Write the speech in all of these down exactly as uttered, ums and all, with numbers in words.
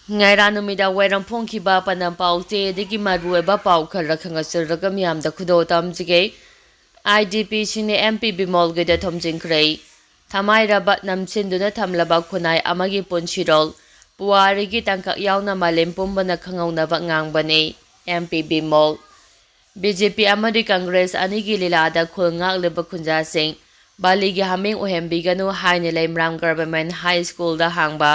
ꯉꯔꯥꯡ ꯅꯨꯃꯤꯗꯥꯡ ꯋꯥꯏꯔꯝ ꯐꯣꯡꯈꯤꯕ ꯄꯥꯟꯗꯝ ꯄꯥꯎ ꯆꯦꯗꯒꯤ ꯃꯔꯨꯑꯣꯏꯕ ꯄꯥꯎ ꯈꯔ ꯈꯪꯍꯟꯖꯔꯒ ꯃꯤꯌꯥꯝꯗ ꯈꯨꯗꯣꯜ ꯇꯝꯖꯒꯦ꯫ I D ꯄꯤꯁꯤꯡꯅ M P ꯕꯤꯃꯣꯜꯒꯤꯗ ꯊꯣꯝꯖꯤꯟꯈ꯭ꯔꯦ꯫ ꯊꯃꯥꯏꯔꯕ ꯅꯝꯁꯤꯟꯗꯨꯅ ꯊꯝꯂꯕ ꯈꯨꯟꯅꯥꯏ ꯑꯃꯒꯤ ꯄꯨꯟꯁꯤꯔꯣꯜ ꯄꯨꯋꯥꯔꯤꯒꯤ ꯇꯥꯡꯀꯛ ꯌꯥꯎꯅ ꯃꯥꯂꯦꯝ ꯄꯨꯝꯕꯅ ꯈꯪꯍꯧꯅꯕ ꯉꯥꯡꯕꯅꯤ꯫ M P Bimol. B J P ꯑꯃꯗꯤ ꯀꯪꯒ꯭ꯔꯦꯁ ꯑꯅꯤꯒꯤ ꯂꯤꯂꯥꯗ ꯈꯨꯜ ꯉꯥꯛꯂꯤꯕ ꯈꯨꯟꯖꯥꯁꯤꯡ ꯕꯥꯂꯤꯒꯤ ꯍꯥꯃꯦꯡ ꯑꯣꯏꯍꯟꯕꯤꯒꯅꯨ ꯍꯥꯏꯅ ꯂꯩꯃꯔꯥꯝ ꯒꯚꯔꯟꯃꯦꯟꯠ ꯍꯥꯏ ꯁ꯭ꯀꯨꯜꯗ ꯍꯥꯡꯕ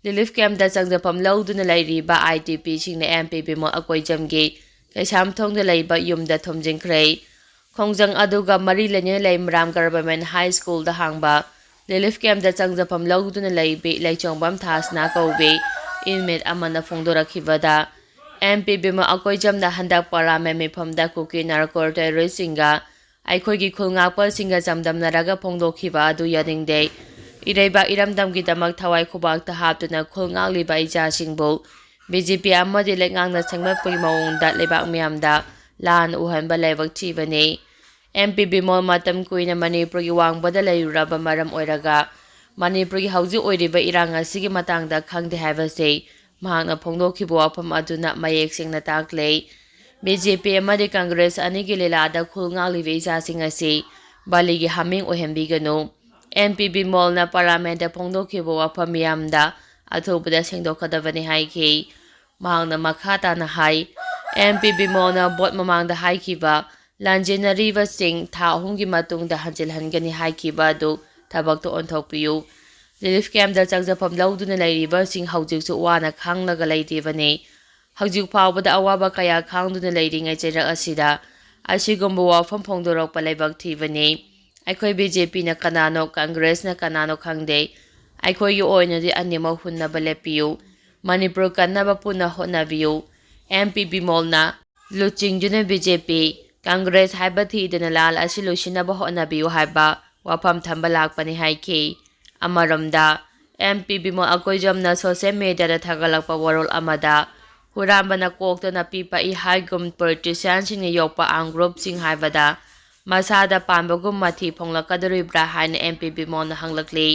ꯔꯤꯂꯤꯐ ꯀꯦꯝꯞꯇ ꯆꯪꯖꯐꯝ ꯂꯧꯗꯨꯅ ꯂꯩꯔꯤꯕ I D ꯄꯤꯁꯤꯡꯅ M P Bimol ꯑꯀꯣꯏꯖꯝꯒꯤ ꯀꯩꯁꯥꯝꯊꯣꯡꯗ ꯂꯩꯕ ꯌꯨꯝꯗ ꯊꯣꯝꯖꯤꯟꯈ꯭ꯔꯦ꯫ ꯈꯣꯡꯖꯪ ꯑꯗꯨꯒ ꯃꯔꯤ ꯂꯩꯅꯅ ꯂꯩꯃꯔꯥꯝ ꯒꯚꯔꯟꯃꯦꯟꯠ ꯍꯥꯏ ꯁ꯭ꯀꯨꯜꯗ ꯍꯥꯡꯕ ꯔꯤꯂꯤꯐ ꯀꯦꯝꯞꯇ ꯆꯪꯖꯐꯝ ꯂꯧꯗꯨꯅ ꯂꯩꯕꯤ ꯂꯩꯆꯣꯡꯕꯝ ꯊꯥꯁꯅꯥ ꯀꯧꯕꯤ ꯏꯟꯃꯦꯠ ꯑꯃꯅ ꯐꯣꯡꯗꯣꯔꯛꯈꯤꯕꯗ, ꯑꯦꯝ ꯄꯤ ꯕꯤꯃꯣꯜ ꯑꯀꯣꯏꯖꯝꯅ ꯍꯟꯗꯛ ꯄꯥꯔꯂꯥꯃꯦꯟꯠ ꯃꯤꯐꯝꯗ ꯀꯨꯀꯤ ꯅꯥꯔꯀꯣ ꯇꯦꯔꯣꯔꯤꯁꯁꯤꯡꯒ ꯑꯩꯈꯣꯏꯒꯤ ꯈꯨꯜ ꯉꯥꯛꯄꯁꯤꯡꯒ ꯆꯥꯡꯗꯝꯅꯔꯒ ꯐꯣꯡꯗꯣꯛꯈꯤꯕ ꯑꯗꯨ ꯌꯥꯅꯤꯡꯗꯦ꯫ ꯏꯔꯩꯕꯥꯛ ꯏꯔꯝꯗꯝꯒꯤꯗꯃꯛ ꯊꯋꯥꯏ ꯈꯨꯕꯥꯛꯇ ꯍꯥꯞꯇꯨꯅ ꯈꯨꯜ ꯉꯥꯛꯂꯤꯕ ꯏꯆꯥꯁꯤꯡꯕꯨ ꯕꯤ ꯖꯦ ꯄꯤ ꯑꯃꯗꯤ ꯂꯩꯉꯥꯛꯅ ꯁꯦꯝꯒꯠꯄꯒꯤ ꯃꯑꯣꯡꯗ ꯂꯩꯕꯥꯛ ꯃꯤꯌꯥꯝꯗ ꯂꯥꯟ ꯎꯍꯟꯕ ꯂꯥꯏꯕꯛ ꯊꯤꯕꯅꯤ꯫ ꯑꯦꯝ ꯄꯤ ꯕꯤꯃꯣꯜ ꯃꯇꯝ ꯀꯨꯏꯅ ꯃꯅꯤꯄꯨꯔꯒꯤ ꯋꯥꯡꯃꯗ ꯂꯩꯔꯨꯔꯕ ꯃꯔꯝ ꯑꯣꯏꯔꯒ ꯃꯅꯤꯄꯨꯔꯒꯤ ꯍꯧꯖꯤꯛ ꯑꯣꯏꯔꯤꯕ ꯏꯔꯥꯡ ꯑꯁꯤꯒꯤ ꯃꯇꯥꯡꯗ ꯈꯪꯗꯦ ꯍꯥꯏꯕꯁꯤ ꯃꯍꯥꯛꯅ ꯐꯣꯡꯗꯣꯛꯈꯤꯕ ꯋꯥꯐꯝ ꯑꯗꯨꯅ ꯃꯌꯦꯛ ꯁꯦꯡꯅ ꯇꯥꯛꯂꯦ꯫ ꯕꯤ ꯖꯦ ꯄꯤ ꯑꯃꯗꯤ ꯀꯪꯒ꯭ꯔꯦꯁ ꯑꯅꯤꯒꯤ ꯂꯤꯂꯥꯗ ꯈꯨꯜ ꯉꯥꯛꯂꯤꯕ ꯏꯆꯥꯁꯤꯡ ꯑꯁꯤ ꯕꯥꯂꯤꯒꯤ ꯍꯥꯃꯦꯡ ꯑꯣꯏꯍꯟꯕꯤꯒꯅꯨ꯫ ꯑꯦꯝ ꯄꯤ ꯕꯤꯃꯣꯜꯅ ꯄꯥꯔꯂꯥꯃꯦꯟꯠꯇ ꯐꯣꯡꯗꯣꯛꯈꯤꯕ ꯋꯥꯐꯝ ꯃꯤꯌꯥꯝꯗ ꯑꯊꯨꯕꯗ ꯁꯦꯡꯗꯣꯛꯀꯗꯕꯅꯤ ꯍꯥꯏꯈꯤ꯫ ꯃꯍꯥꯛꯅ ꯃꯈꯥ ꯇꯥꯅ ꯍꯥꯏ, ꯑꯦꯝ ꯄꯤ ꯕꯤꯃꯣꯜꯅ ꯚꯣꯠ ꯃꯃꯥꯡꯗ ꯍꯥꯏꯈꯤꯕ ꯂꯥꯟꯖꯦꯟꯅꯔꯤꯕꯁꯤꯡ ꯊꯥ ꯑꯍꯨꯝꯒꯤ ꯃꯇꯨꯡꯗ ꯍꯟꯖꯤꯜꯍꯟꯒꯅꯤ ꯍꯥꯏꯈꯤꯕ ꯑꯗꯨ ꯊꯕꯛꯇ ꯑꯣꯟꯊꯣꯛꯄꯤꯌꯨ꯫ ꯔꯤꯂꯤꯐ ꯀꯦꯝꯞꯇ ꯆꯪꯖꯐꯝ ꯂꯧꯗꯨꯅ ꯂꯩꯔꯤꯕꯁꯤꯡ ꯍꯧꯖꯤꯛꯁꯨ ꯋꯥꯅ ꯈꯥꯡꯂꯒ ꯂꯩꯔꯤꯕꯅꯤ꯫ ꯍꯧꯖꯤꯛ ꯐꯥꯎꯕꯗ ꯑꯋꯥꯕ ꯀꯌꯥ ꯈꯥꯡꯗꯨꯅ ꯂꯩꯔꯤꯉꯩ ꯆꯩꯔꯛ ꯑꯁꯤꯗ ꯑꯁꯤꯒꯨꯝꯕ ꯋꯥꯐꯝ ꯐꯣꯡꯗꯣꯔꯛꯄ ꯂꯥꯏꯕꯛ ꯊꯤꯕꯅꯤ꯫ ꯑꯩꯈꯣꯏ ꯕꯤ ꯖꯦ ꯄꯤꯅ ꯀꯅꯥꯅꯣ, ꯀꯪꯒ꯭ꯔꯦꯁꯅ ꯀꯅꯥꯅꯣ ꯈꯪꯗꯦ꯫ ꯑꯩꯈꯣꯏꯒꯤ ꯑꯣꯏꯅꯗꯤ ꯑꯅꯤꯃꯛ ꯍꯨꯟꯅꯕ ꯂꯦꯞꯄꯤꯌꯨ꯫ ꯃꯅꯤꯄꯨꯔ ꯀꯟꯅꯕ ꯄꯨꯟꯅ ꯍꯣꯠꯅꯕꯤꯌꯨ꯫ ꯑꯦꯝ ꯄꯤ ꯕꯤꯃꯣꯜꯅ ꯂꯨꯆꯤꯡꯗꯨꯅ ꯕꯤ ꯖꯦ ꯄꯤ, ꯀꯪꯒ꯭ꯔꯦꯁ ꯍꯥꯏꯕ ꯊꯤꯗꯅ ꯂꯥꯟ ꯑꯁꯤ ꯂꯣꯏꯁꯤꯟꯅꯕ ꯍꯣꯠꯅꯕꯤꯌꯨ ꯍꯥꯏꯕ ꯋꯥꯐꯝ ꯊꯝꯕ ꯂꯥꯛꯄꯅꯤ ꯍꯥꯏꯈꯤ꯫ ꯑꯃꯔꯣꯝꯗ, ꯑꯦꯝ ꯄꯤ ꯕꯤꯃꯣꯜ ꯑꯀꯣꯏꯖꯝꯅ ꯁꯣꯁꯤꯌꯦꯜ ꯃꯤꯗꯤꯌꯥꯗ ꯊꯥꯒꯠꯂꯛꯄ ꯋꯥꯔꯣꯜ ꯑꯃꯗ, ꯍꯨꯔꯥꯟꯕꯅ ꯀꯣꯛꯇ ꯅꯥꯄꯤ ꯄꯛꯏ ꯍꯥꯏꯒꯨꯝ ꯄꯣꯂꯤꯇꯤꯁꯤꯌꯥꯟꯁꯤꯡꯅ ꯌꯣꯛꯄ ꯑꯥꯔꯝ ꯒ꯭ꯔꯨꯞꯁꯤꯡ ꯍꯥꯏꯕꯗ ꯃꯁꯥꯗ ꯄꯥꯟꯕꯒꯨꯝ ꯃꯊꯤ ꯐꯣꯡꯂꯛꯀꯗꯧꯔꯤꯕ꯭ꯔꯥ ꯍꯥꯏꯅ ꯑꯦꯝ ꯄꯤ ꯕꯤꯃꯣꯜꯅ ꯍꯪꯂꯛꯂꯤ꯫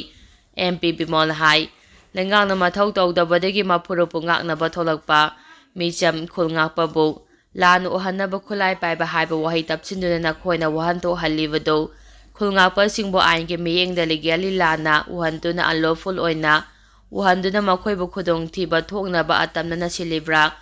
ꯑꯦꯝ ꯄꯤ ꯕꯤꯃꯣꯜꯅ ꯍꯥꯏ, ꯂꯩꯉꯥꯛꯅ ꯃꯊꯧ ꯇꯧꯗꯕꯗꯒꯤ ꯃꯐꯨꯔꯨꯞꯄꯨ ꯉꯥꯛꯅꯕ ꯊꯣꯛꯂꯛꯄ ꯃꯤꯆꯝ ꯈꯨꯜ ꯉꯥꯛꯄꯕꯨ ꯂꯥꯟ ꯎꯍꯟꯅꯕ ꯈꯨꯠꯂꯥꯏ ꯄꯥꯏꯕ ꯍꯥꯏꯕ ꯋꯥꯍꯩ ꯇꯞꯁꯤꯟꯗꯨꯅ ꯅꯈꯣꯏꯅ ꯋꯥꯍꯟꯊꯣꯛꯍꯜꯂꯤꯕꯗꯨ ꯈꯨꯜ ꯉꯥꯛꯄꯁꯤꯡꯕꯨ ꯑꯥꯏꯟꯒꯤ ꯃꯤꯠꯌꯦꯡꯗ ꯂꯤꯒꯦꯜꯂꯤ ꯂꯥꯟꯅ ꯎꯍꯟꯗꯨꯅ unlawful ꯑꯣꯏꯅ ꯎꯍꯟꯗꯨꯅ ꯃꯈꯣꯏꯕꯨ ꯈꯨꯗꯣꯡꯊꯤꯕ ꯊꯣꯛꯅꯕ ꯑꯇꯝꯅꯅ ꯁꯤꯜꯂꯤꯕ꯭ꯔꯥ?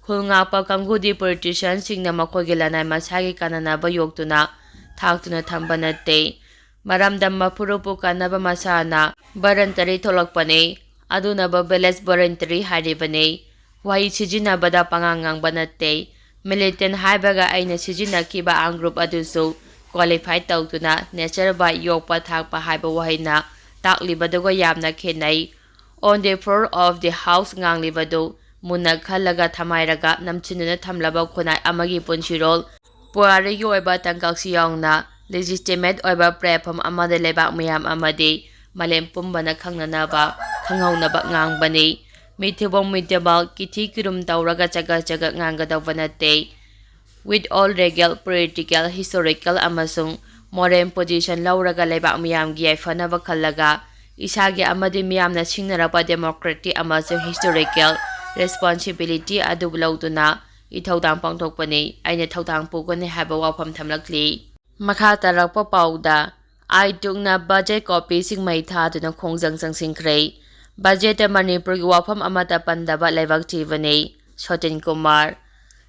ꯈꯨꯜ ꯉꯥꯛꯄ ꯀꯥꯡꯕꯨꯗꯤ ꯄꯣꯂꯤꯇꯤꯁꯤꯌꯥꯟꯁꯤꯡꯅ ꯃꯈꯣꯏꯒꯤ ꯂꯅꯥꯏ ꯃꯁꯥꯒꯤ ꯀꯥꯟꯅꯅꯕ ꯌꯣꯛꯇꯨꯅ ꯊꯥꯛꯇꯨꯅ ꯊꯝꯕ ꯅꯠꯇꯦ꯫ ꯃꯔꯝꯗꯝ ꯃꯐꯨꯔꯨꯞꯄꯨ ꯀꯟꯅꯕ ꯃꯁꯥꯅ ꯕꯔꯟꯇꯔꯤ ꯊꯣꯛꯂꯛꯄꯅꯤ꯫ ꯑꯗꯨꯅꯕꯨ ꯚꯤꯂꯦꯖ ꯕꯔꯟꯇꯔꯤ ꯍꯥꯏꯔꯤꯕꯅꯤ꯫ ꯋꯥꯍꯩ ꯁꯤꯖꯤꯟꯅꯕꯗ ꯄꯉꯥꯡ ꯉꯥꯡꯕ ꯅꯠꯇꯦ꯫ ꯃꯤꯂꯤꯇꯦꯟ ꯍꯥꯏꯕꯒ ꯑꯩꯅ ꯁꯤꯖꯤꯟꯅꯈꯤꯕ ꯑꯥꯔꯝ ꯒ꯭ꯔꯨꯞ ꯑꯗꯨꯁꯨ ꯀ꯭ꯋꯥꯂꯤꯐꯥꯏ ꯇꯧꯗꯨꯅ ꯅꯦꯆꯔ ꯕꯥꯏ ꯌꯣꯛꯄ ꯊꯥꯛꯄ ꯍꯥꯏꯕ ꯋꯥꯍꯩꯅ ꯇꯥꯛꯂꯤꯕꯗꯨꯒ ꯌꯥꯝꯅ ꯈꯦꯠꯅꯩ꯫ On the floor of the house ꯉꯥꯡꯂꯤꯕꯗꯨ ꯃꯨꯟꯅ ꯈꯜꯂꯒ ꯊꯃꯥꯏꯔꯒ ꯅꯝꯁꯤꯟꯗꯨꯅ ꯊꯝꯂꯕ ꯈꯨꯟꯅꯥꯏ ꯑꯃꯒꯤ ꯄꯨꯟꯁꯤꯔꯣꯜ, ꯄꯨꯋꯥꯔꯤꯒꯤ ꯑꯣꯏꯕ ꯇꯥꯡꯀꯛꯁꯨ ꯌꯥꯎꯅ ꯂꯤꯖꯤꯇꯤꯃꯦꯠ ꯑꯣꯏꯕ ꯄ꯭ꯂꯦꯠꯐꯣꯝ ꯑꯃꯗ ꯂꯩꯕꯥꯛ ꯃꯤꯌꯥꯝ ꯑꯃꯗꯤ ꯃꯥꯂꯦꯝ ꯄꯨꯝꯕꯅ ꯈꯪꯅꯅꯕ, ꯈꯪꯍꯧꯅꯕ ꯉꯥꯡꯕꯅꯤ꯫ ꯃꯤꯊꯤꯕꯣꯡ ꯃꯤꯗꯕꯜ ꯀꯤꯊꯤ ꯀꯤꯔꯨꯝ ꯇꯧꯔꯒ ꯆꯒꯠ ꯆꯒꯠ ꯉꯥꯡꯒꯗꯧꯕ ꯅꯠꯇꯦ꯫ With all legal, political, historical ꯑꯃꯁꯨꯡ moral position ꯂꯧꯔꯒ ꯂꯩꯕꯥꯛ ꯃꯤꯌꯥꯝꯒꯤ ꯌꯥꯏꯐꯅꯕ ꯈꯜꯂꯒ ꯏꯁꯥꯒꯤ ꯑꯃꯗꯤ ꯃꯤꯌꯥꯝꯅ ꯁꯤꯡꯅꯔꯛꯄ democratic ꯑꯃꯁꯨꯡ historical responsibility ꯑꯗꯨꯕꯨ ꯂꯧꯗꯨꯅ ꯏꯊꯧꯗꯥꯡ ꯄꯥꯡꯊꯣꯛꯄꯅꯤ꯫ ꯑꯩꯅ ꯊꯧꯗꯥꯡ ꯄꯨꯒꯅꯤ ꯍꯥꯏꯕ ꯋꯥꯐꯝ ꯊꯝꯂꯛꯂꯤ꯫ ꯃꯈꯥ ꯇꯥꯔꯛꯄ ꯄꯥꯎꯗ, ꯑꯥꯏꯇꯨꯛꯅ budget copyꯁꯤꯡ ꯃꯩ ꯊꯥꯗꯨꯅ ꯈꯣꯡꯖꯪ ꯆꯪꯁꯤꯟꯈ꯭ꯔꯦ꯫ Budgetꯇ ꯃꯅꯤꯄꯨꯔꯒꯤ ꯋꯥꯐꯝ ꯑꯃꯠꯇ ꯄꯟꯗꯕ ꯂꯩꯕꯥꯛ ꯊꯤꯕꯅꯤ꯫ ꯁꯣꯇꯤꯟ ꯀꯨꯃꯥꯔ꯫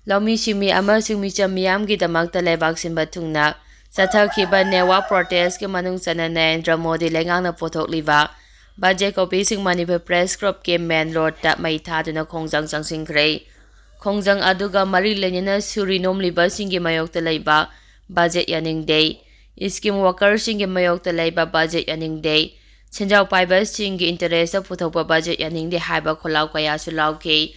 ꯂꯧꯃꯤ ꯁꯤꯟꯃꯤ ꯑꯃꯁꯨꯡ ꯃꯤꯆꯝ ꯃꯤꯌꯥꯝꯒꯤꯗꯃꯛꯇ ꯂꯩꯕꯥꯛ ꯁꯤꯟꯕ ꯊꯨꯡꯅ ꯆꯠꯊꯈꯤꯕ ꯅꯦꯋꯥ protestꯀꯤ ꯃꯅꯨꯡ ꯆꯟꯅ ꯅꯔꯦꯟꯗ꯭ꯔ ꯃꯣꯗꯤ ꯂꯩꯉꯥꯛꯅ ꯄꯨꯊꯣꯛꯂꯤꯕ budget copyꯁꯤꯡ ꯃꯅꯤꯄꯨꯔ Press Clubꯀꯤ main roadꯇ ꯃꯩ ꯊꯥꯗꯨꯅ ꯈꯣꯡꯖꯪ ꯆꯪꯁꯤꯟꯈ꯭ꯔꯦ꯫ ꯈꯣꯡꯖꯪ ꯑꯗꯨꯒ ꯃꯔꯤ ꯂꯩꯅꯅ ꯁꯨꯔꯤ ꯅꯣꯝꯂꯤꯕꯁꯤꯡꯒꯤ ꯃꯥꯌꯣꯛꯇ ꯂꯩꯕ budget ꯌꯥꯅꯤꯡꯗꯦ, scheme workerꯁꯤꯡꯒꯤ ꯃꯥꯌꯣꯛꯇ ꯂꯩꯕ budget ꯌꯥꯅꯤꯡꯗꯦ, ꯁꯦꯟꯖꯥꯎ ꯄꯥꯏꯕꯁꯤꯡꯒꯤ interestꯇ ꯄꯨꯊꯣꯛꯄ budget ꯌꯥꯅꯤꯡꯗꯦ ꯍꯥꯏꯕ ꯈꯣꯜꯂꯥꯎ ꯀꯌꯥꯁꯨ ꯂꯥꯎꯈꯤ꯫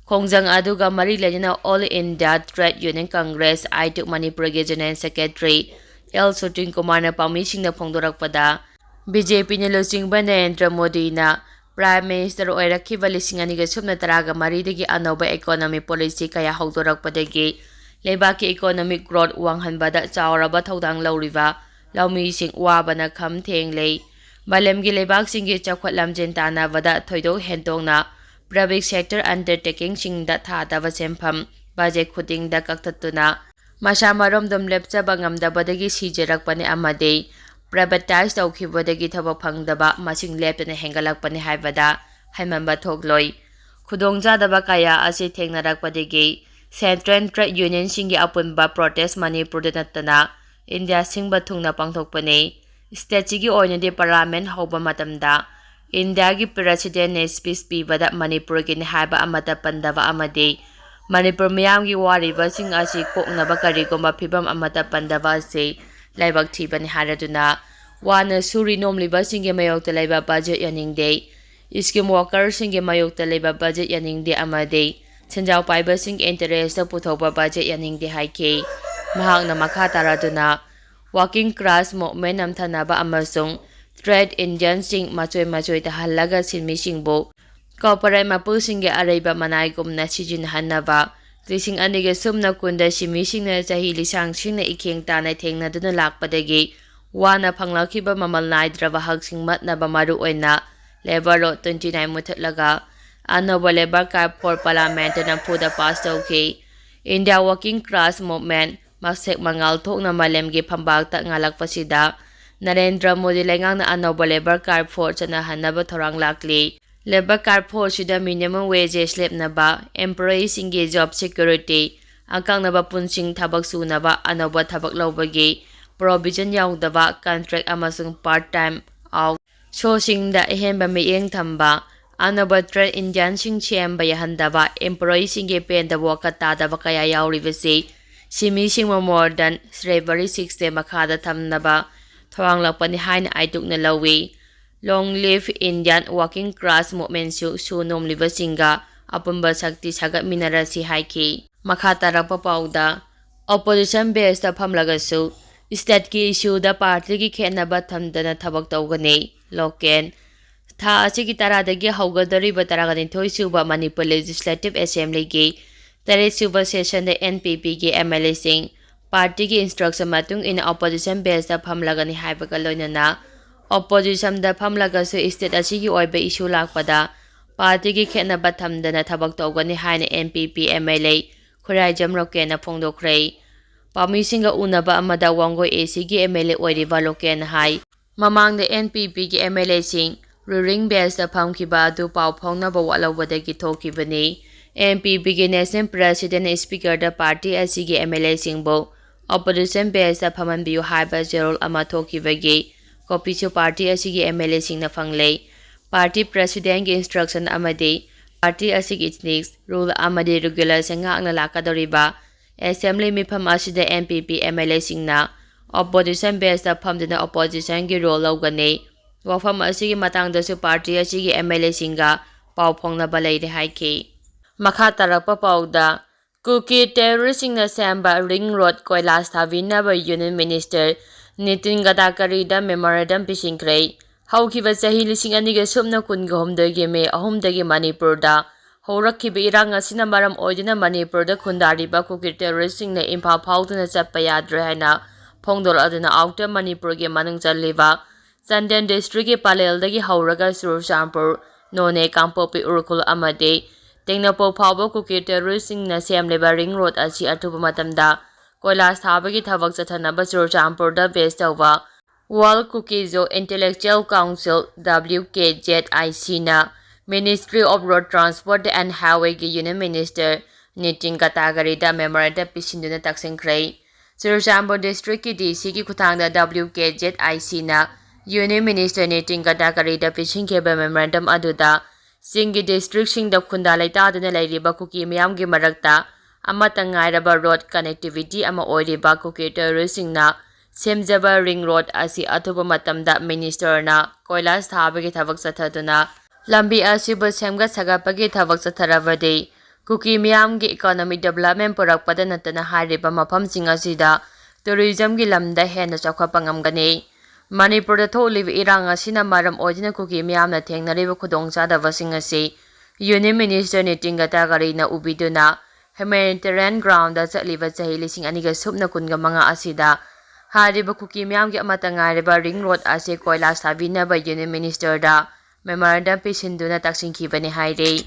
ꯈꯣꯡꯖꯪ ꯑꯗꯨꯒ ꯃꯔꯤ ꯂꯩꯅꯅ All India Trade Union Congress, ꯑꯥꯏꯇꯨꯛ ꯃꯅꯤꯄꯨꯔꯒꯤ General Secretary ꯑꯦꯜ ꯁꯣꯇꯤꯟ ꯀꯨꯃꯥꯔꯅ ꯄꯥꯎꯃꯤꯁꯤꯡꯗ ꯐꯣꯡꯗꯣꯔꯛꯄꯗ, ꯕꯤ ꯖꯦ ꯄꯤꯅ ꯂꯨꯆꯤꯡꯕ ꯅꯔꯦꯟꯗ꯭ꯔ ꯃꯣꯗꯤꯅ Prime Minister ꯑꯣꯏꯔꯛꯈꯤꯕ ꯂꯤꯁꯤꯡ ꯑꯅꯤꯒ ꯁꯨꯞꯅ ꯇꯔꯥꯒ ꯃꯔꯤꯗꯒꯤ ꯑꯅꯧꯕ economic policy ꯀꯌꯥ ꯍꯧꯗꯣꯔꯛꯄꯗꯒꯤ ꯂꯩꯕꯥꯛꯀꯤ economic growth ꯋꯥꯡꯍꯟꯕꯗ ꯆꯥꯎꯔꯕ ꯊꯧꯗꯥꯡ ꯂꯧꯔꯤꯕ ꯂꯧꯃꯤꯁꯤꯡ ꯋꯥꯕꯅ ꯈꯝ ꯊꯦꯡꯂꯦ꯫ ꯃꯥꯂꯦꯝꯒꯤ ꯂꯩꯕꯥꯛꯁꯤꯡꯒꯤ ꯆꯥꯎꯈꯠ ꯂꯝꯖꯦꯟ ꯇꯥꯟꯅꯕꯗ ꯊꯣꯏꯗꯣꯛ ꯍꯦꯟꯗꯣꯛꯅ private sector undertakingꯁꯤꯡꯗ ꯊꯥꯗꯕ ꯁꯦꯟꯐꯝ budget ꯈꯨꯗꯤꯡꯗ ꯀꯛꯊꯠꯇꯨꯅ ꯃꯁꯥ ꯃꯔꯣꯝꯗꯣꯝ ꯂꯦꯞꯆꯕ ꯉꯝꯗꯕꯗꯒꯤ ꯁꯤꯖꯔꯛꯄꯅꯤ ꯑꯃꯗꯤ privatise ꯇꯧꯈꯤꯕꯗꯒꯤ ꯊꯕꯛ ꯐꯪꯗꯕ ꯃꯁꯤꯡ ꯂꯦꯞꯇꯅ ꯍꯦꯟꯒꯠꯂꯛꯄꯅꯤ ꯍꯥꯏꯕꯗ ꯍꯥꯏꯃꯟꯕ ꯊꯣꯛꯂꯣꯏ꯫ ꯈꯨꯗꯣꯡꯆꯥꯗꯕ ꯀꯌꯥ ꯑꯁꯤ ꯊꯦꯡꯅꯔꯛꯄꯗꯒꯤ central trade unionꯁꯤꯡꯒꯤ ꯑꯄꯨꯟꯕ protest ꯃꯅꯤꯄꯨꯔꯗ ꯅꯠꯇꯅ ꯏꯟꯗꯤꯌꯥ ꯁꯤꯟꯕ ꯊꯨꯡꯅ ꯄꯥꯡꯊꯣꯛꯄꯅꯤ꯫ Stateꯁꯤꯒꯤ ꯑꯣꯏꯅꯗꯤ parliament ꯍꯧꯕ ꯃꯇꯝꯗ ꯏꯟꯗꯤꯌꯥꯒꯤ presidentꯅ speech ꯄꯤꯕꯗ ꯃꯅꯤꯄꯨꯔꯒꯤꯅꯤ ꯍꯥꯏꯕ ꯑꯃꯠꯇ ꯄꯟꯗꯕ ꯑꯃꯗꯤ ꯃꯅꯤꯄꯨꯔ ꯃꯤꯌꯥꯝꯒꯤ ꯋꯥꯔꯤꯕꯁꯤꯡ ꯑꯁꯤ ꯀꯣꯛꯅꯕ ꯀꯔꯤꯒꯨꯝꯕ ꯐꯤꯚꯝ ꯑꯃꯠꯇ ꯄꯟꯗꯕ ꯑꯁꯤ ꯂꯥꯏꯕꯛ ꯊꯤꯕꯅꯤ ꯍꯥꯏꯔꯗꯨꯅ ꯋꯥꯅ ꯁꯨꯔꯤ ꯅꯣꯝꯂꯤꯕꯁꯤꯡꯒꯤ ꯃꯥꯌꯣꯛꯇ ꯂꯩꯕ budget ꯌꯥꯅꯤꯡꯗꯦ꯫ Scheme workerꯁꯤꯡꯒꯤ ꯃꯥꯌꯣꯛꯇ ꯂꯩꯕ budget ꯌꯥꯅꯤꯡꯗꯦ ꯑꯃꯗꯤ ꯁꯦꯟꯖꯥꯎ ꯄꯥꯏꯕꯁꯤꯡꯒꯤ interestꯇ ꯄꯨꯊꯣꯛꯄ budget ꯌꯥꯅꯤꯡꯗꯦ ꯍꯥꯏꯈꯤ꯫ ꯃꯍꯥꯛꯅ ꯃꯈꯥ ꯇꯥꯔꯗꯨꯅ working class movement ꯅꯝꯊꯅꯕ ꯑꯃꯁꯨꯡ trade unionꯁꯤꯡ ꯃꯆꯣꯏ ꯃꯆꯣꯏ ꯇꯥꯍꯜꯂꯒ ꯁꯤꯟꯃꯤꯁꯤꯡꯕꯨ corporate ꯃꯄꯨꯁꯤꯡꯒꯤ ꯑꯔꯩꯕ ꯃꯅꯥꯏꯒꯨꯝꯅ ꯁꯤꯖꯤꯟꯅꯍꯟꯅꯕ ꯂꯤꯁꯤꯡ ꯑꯅꯤꯒ ꯁꯨꯞꯅ ꯀꯨꯟꯗ ꯁꯤꯟꯃꯤꯁꯤꯡꯅ ꯆꯍꯤ ꯂꯤꯁꯥꯡꯁꯤꯡꯅ ꯏꯈꯦꯡ ꯇꯥꯅ ꯊꯦꯡꯅꯗꯨꯅ ꯂꯥꯛꯄꯗꯒꯤ ꯋꯥꯅ ꯐꯪꯂꯛꯈꯤꯕ ꯃꯃꯜ ꯅꯥꯏꯗ꯭ꯔꯕ ꯍꯛꯁꯤꯡ ꯃꯠꯅꯕ ꯃꯔꯨꯑꯣꯏꯅ labour law twenty nine ꯃꯨꯊꯠꯂꯒ ꯑꯅꯧꯕ labour code for parliamentꯇ ꯅꯝꯐꯨꯗ pass ꯇꯧꯈꯤ꯫ India working class movement ꯃꯁꯦꯛ ꯃꯉꯥꯜ ꯊꯣꯛꯅ ꯃꯥꯂꯦꯝꯒꯤ ꯐꯝꯕꯥꯛꯇ ꯉꯥꯜꯂꯛꯄꯁꯤꯗ ꯅꯔꯦꯟꯗ꯭ꯔ ꯃꯣꯗꯤ ꯂꯩꯉꯥꯛꯅ ꯑꯅꯧꯕ labour code for ꯆꯠꯅꯍꯟꯅꯕ ꯊꯧꯔꯥꯡ ꯂꯥꯛꯂꯤ꯫ Labour code forꯁꯤꯗ minimum wages ꯂꯦꯞꯅꯕ, employeeꯁꯤꯡꯒꯤ job security, ꯑꯀꯛꯅꯕ ꯄꯨꯡꯁꯤꯡ ꯊꯕꯛ ꯁꯨꯅꯕ, ꯑꯅꯧꯕ ꯊꯕꯛ ꯂꯧꯕꯒꯤ provision ꯌꯥꯎꯗꯕ contract ꯑꯃꯁꯨꯡ part time out ꯁꯣꯁꯤꯡꯗ ꯑꯍꯦꯟꯕ ꯃꯤꯠꯌꯦꯡ ꯊꯝꯕ, ꯑꯅꯧꯕ trade unionꯁꯤꯡ ꯁꯦꯝꯕ ꯌꯥꯍꯟꯗꯕ, employeeꯁꯤꯡꯒꯤ ꯄꯦꯟꯗꯕ ꯋꯥꯈꯜ ꯇꯥꯗꯕ ꯀꯌꯥ ꯌꯥꯎꯔꯤꯕꯁꯤ ꯁꯤꯟꯃꯤꯁꯤꯡꯕꯨ more than slavery system ꯃꯈꯥꯗ ꯊꯝꯅꯕ ꯊꯧꯔꯥꯡꯂꯛꯄꯅꯤ ꯍꯥꯏꯅ ꯑꯥꯏꯇꯨꯛꯅ ꯂꯧꯏ꯫ Long live Indian working class movementꯁꯨ ꯁꯨ ꯅꯣꯝꯂꯤꯕꯁꯤꯡꯒ ꯑꯄꯨꯟꯕ ꯁꯛꯇꯤ ꯁꯥꯒꯠꯃꯤꯟꯅꯔꯁꯤ ꯍꯥꯏꯈꯤ꯫ ꯃꯈꯥ ꯇꯥꯔꯛꯄ ꯄꯥꯎꯗ, opposition benchꯇ ꯐꯝꯂꯒꯁꯨ stateꯀꯤ issueꯗ partyꯒꯤ ꯈꯦꯠꯅꯕ ꯊꯝꯗꯅ ꯊꯕꯛ ꯇꯧꯒꯅꯤ꯫ Local ꯊꯥ ꯑꯁꯤꯒꯤ ꯇꯔꯥꯗꯒꯤ ꯍꯧꯒꯗꯧꯔꯤꯕ ꯇꯔꯥꯒ ꯅꯤꯊꯣꯏ ꯁꯨꯕ ꯃꯅꯤꯄꯨꯔ Legislative Assemblyꯒꯤ ꯇꯔꯦꯠ ꯁꯨꯕ sessionꯗ NPPꯒꯤ MLAꯁꯤꯡ partyꯒꯤ instruction ꯃꯇꯨꯡ ꯏꯟꯅ opposition benchꯇ ꯐꯝꯂꯒꯅꯤ ꯍꯥꯏꯕꯒ ꯂꯣꯏꯅꯅ Oppositionꯗ ꯐꯝꯂꯒꯁꯨ state ꯑꯁꯤꯒꯤ ꯑꯣꯏꯕ issue ꯂꯥꯛꯄꯗ partyꯒꯤ ꯈꯦꯠꯅꯕ ꯊꯝꯗꯅ ꯊꯕꯛ ꯇꯧꯒꯅꯤ ꯍꯥꯏꯅ NPP MLA ꯈꯨꯔꯥꯏꯖꯝ ꯔꯣꯀꯦꯟꯅ ꯐꯣꯡꯗꯣꯛꯈ꯭ꯔꯦ꯫ ꯄꯥꯎꯃꯤꯁꯤꯡꯒ ꯎꯅꯕ ꯑꯃꯗ ꯋꯥꯡꯒꯣꯏ ACꯒꯤ MLA ꯑꯣꯏꯔꯤꯕ ꯔꯣꯀꯦꯟꯅ ꯍꯥꯏ, ꯃꯃꯥꯡꯗ NPPꯒꯤ MLAꯁꯤꯡ ruling benchꯇ ꯐꯝꯈꯤꯕ ꯑꯗꯨ ꯄꯥꯎ ꯐꯥꯎꯅꯕ ꯋꯥꯠꯍꯧꯕꯗꯒꯤ ꯊꯣꯛꯈꯤꯕꯅꯤ꯫ NPPꯒꯤ National Presidentꯅ Speakerꯗ party ꯑꯁꯤꯒꯤ MLAꯁꯤꯡꯕꯨ opposition benchꯇ ꯐꯝꯍꯟꯕꯤꯌꯨ ꯍꯥꯏꯕ ꯖꯦꯔꯣꯜ ꯑꯃ ꯊꯣꯛꯈꯤꯕꯒꯤ copyꯁꯨ party ꯑꯁꯤꯒꯤ MLAꯁꯤꯡꯅ ꯐꯪꯂꯦ꯫ Party Presidentꯀꯤ instruction ꯑꯃꯗꯤ party ꯑꯁꯤꯒꯤ ethics, rule ꯑꯃꯗꯤ regulationꯁꯤꯡ ꯉꯥꯛꯅ ꯂꯥꯛꯀꯗꯧꯔꯤꯕ Assembly ꯃꯤꯐꯝ ꯑꯁꯤꯗ NPP MLAꯁꯤꯡꯅ opposition benchꯇ ꯐꯝꯗꯨꯅ oppositionꯒꯤ role ꯂꯧꯒꯅꯤ꯫ ꯋꯥꯐꯝ ꯑꯁꯤꯒꯤ ꯃꯇꯥꯡꯗꯁꯨ party ꯑꯁꯤꯒꯤ MLAꯁꯤꯡꯒ ꯄꯥꯎ ꯐꯥꯎꯅꯕ ꯂꯩꯔꯦ ꯍꯥꯏꯈꯤ꯫ ꯃꯈꯥ ꯇꯥꯔꯛꯄ ꯄꯥꯎꯗ, ꯀꯨꯀꯤ terroristꯁꯤꯡꯅ ꯁꯦꯝꯕ ring road ꯀꯣꯏꯂꯥꯁ ꯊꯥꯕꯤꯅꯕ Union Minister ꯅꯤꯇꯤꯟ ꯒꯗꯀꯥꯔꯤꯗ memorandum ꯄꯤꯁꯤꯟꯈ꯭ꯔꯦ꯫ ꯍꯧꯈꯤꯕ ꯆꯍꯤ ꯂꯤꯁꯤꯡ ꯑꯅꯤꯒ ꯁꯨꯞꯅ ꯀꯨꯟꯒ ꯍꯨꯝꯗꯣꯏꯒꯤ ꯃꯦ ꯑꯍꯨꯝꯗꯒꯤ ꯃꯅꯤꯄꯨꯔꯗ ꯍꯧꯔꯛꯈꯤꯕ ꯏꯔꯥꯡ ꯑꯁꯤꯅ ꯃꯔꯝ ꯑꯣꯏꯗꯨꯅ ꯃꯅꯤꯄꯨꯔꯗ ꯈꯨꯟꯗꯥꯔꯤꯕ ꯀꯨꯀꯤ terroristꯁꯤꯡꯅ ꯏꯝꯐꯥꯜ ꯐꯥꯎꯗꯨꯅ ꯆꯠꯄ ꯌꯥꯗ꯭ꯔꯦ ꯍꯥꯏꯅ ꯐꯣꯡꯗꯣꯔꯛꯂꯗꯨꯅ Outer ꯃꯅꯤꯄꯨꯔꯒꯤ ꯃꯅꯨꯡ ꯆꯜꯂꯤꯕ ꯆꯥꯟꯗꯦꯜ districtꯀꯤ ꯄꯂꯦꯜꯗꯒꯤ ꯍꯧꯔꯒ ꯆꯨꯔꯆꯥꯟꯄꯨꯔ, ꯅꯣꯅꯦ, ꯀꯥꯡꯄꯣꯛꯄꯤ, ꯎꯈ꯭ꯔꯨꯜ ꯑꯃꯗꯤ ꯇꯦꯡꯅꯧꯄꯜ ꯐꯥꯎꯕ ꯀꯨꯀꯤ terroristꯁꯤꯡꯅ ꯁꯦꯝꯂꯤꯕ ring road ꯑꯁꯤ ꯑꯊꯨꯕ ꯃꯇꯝꯗ ꯀꯣꯏꯂꯥꯁ ꯊꯥꯕꯒꯤ ꯊꯕꯛ ꯆꯠꯊꯅꯕ ꯆꯨꯔꯆꯥꯟꯄꯨꯔꯗ base ꯇꯧꯕ World Kuki-Zo Intellectual Council, WKZICꯅ Ministry of Road Transport and Highwayꯒꯤ Union Minister Nitin ꯒꯗꯀꯥꯔꯤꯗ memorandum ꯄꯤꯁꯤꯟꯗꯨꯅ ꯇꯛꯁꯤꯟꯈ꯭ꯔꯦ꯫ Churachandpur districtꯀꯤ DCꯒꯤ ꯈꯨꯠꯊꯥꯡꯗ WKZICꯅ Union Minister ꯅꯤꯇꯤꯟ ꯒꯗꯀꯥꯔꯤꯗ ꯄꯤꯁꯤꯟꯈꯤꯕ memorandum ꯑꯗꯨꯗ ꯆꯤꯡꯒꯤ districtꯁꯤꯡꯗ ꯈꯨꯟꯗꯥ ꯂꯩꯇꯥꯗꯨꯅ ꯂꯩꯔꯤꯕ ꯀꯨꯀꯤ ꯃꯤꯌꯥꯝꯒꯤ ꯃꯔꯛꯇ ꯑꯃꯠꯇ ꯉꯥꯏꯔꯕ road connectivity ꯑꯃ ꯑꯣꯏꯔꯤꯕ ꯀꯨꯀꯤ terroristꯁꯤꯡꯅ ꯁꯦꯝꯖꯕ ring road ꯑꯁꯤ ꯑꯊꯨꯕ ꯃꯇꯝꯗ ministerꯅ ꯀꯣꯏꯂꯥꯁ ꯊꯥꯕꯒꯤ ꯊꯕꯛ ꯆꯠꯊꯗꯨꯅ ꯂꯝꯕꯤ ꯑꯁꯤꯕꯨ ꯁꯦꯝꯒꯠ ꯁꯥꯒꯠꯄꯒꯤ ꯊꯕꯛ ꯆꯠꯊꯔꯕꯗꯤ ꯀꯨꯀꯤ ꯃꯤꯌꯥꯝꯒꯤ economic development ꯄꯨꯔꯛꯄꯗ ꯅꯠꯇꯅ ꯍꯥꯏꯔꯤꯕ ꯃꯐꯝꯁꯤꯡ ꯑꯁꯤꯗ tourismꯒꯤ ꯂꯝꯗ ꯍꯦꯟꯅ ꯆꯥꯎꯈꯠꯄ ꯉꯝꯒꯅꯤ꯫ ꯃꯅꯤꯄꯨꯔꯗ ꯊꯣꯛꯂꯤꯕ ꯏꯔꯥꯡ ꯑꯁꯤꯅ ꯃꯔꯝ ꯑꯣꯏꯗꯨꯅ ꯀꯨꯀꯤ ꯃꯤꯌꯥꯝꯅ ꯊꯦꯡꯅꯔꯤꯕ ꯈꯨꯗꯣꯡꯆꯥꯗꯕꯁꯤꯡ ꯑꯁꯤ Union Minister ꯅꯤꯇꯤꯟ ꯒꯗꯀꯥꯔꯤꯅ ꯎꯕꯤꯗꯨꯅ humanitarian groundꯗ ꯆꯠꯂꯤꯕ ꯆꯍꯤ ꯂꯤꯁꯤꯡ ꯑꯅꯤꯒ ꯁꯨꯞꯅ ꯀꯨꯟꯒ ꯃꯉꯥ ꯑꯁꯤꯗ ꯍꯥꯏꯔꯤꯕ ꯀꯨꯀꯤ ꯃꯤꯌꯥꯝꯒꯤ ꯑꯃꯠꯇ ꯉꯥꯏꯔꯕ ꯔꯤꯡ ꯔꯣꯗ ꯑꯁꯤ ꯀꯣꯏꯂꯥꯁ ꯊꯥꯕꯤꯅꯕ ꯌꯨꯅꯤꯌꯟ ꯃꯤꯅꯤꯁꯇꯔꯗ ꯃꯦꯃꯣꯔꯦꯟꯗꯝ ꯄꯤꯁꯤꯟꯗꯨꯅ ꯇꯛꯁꯤꯟꯈꯤꯕꯅꯤ ꯍꯥꯏꯔꯤ꯫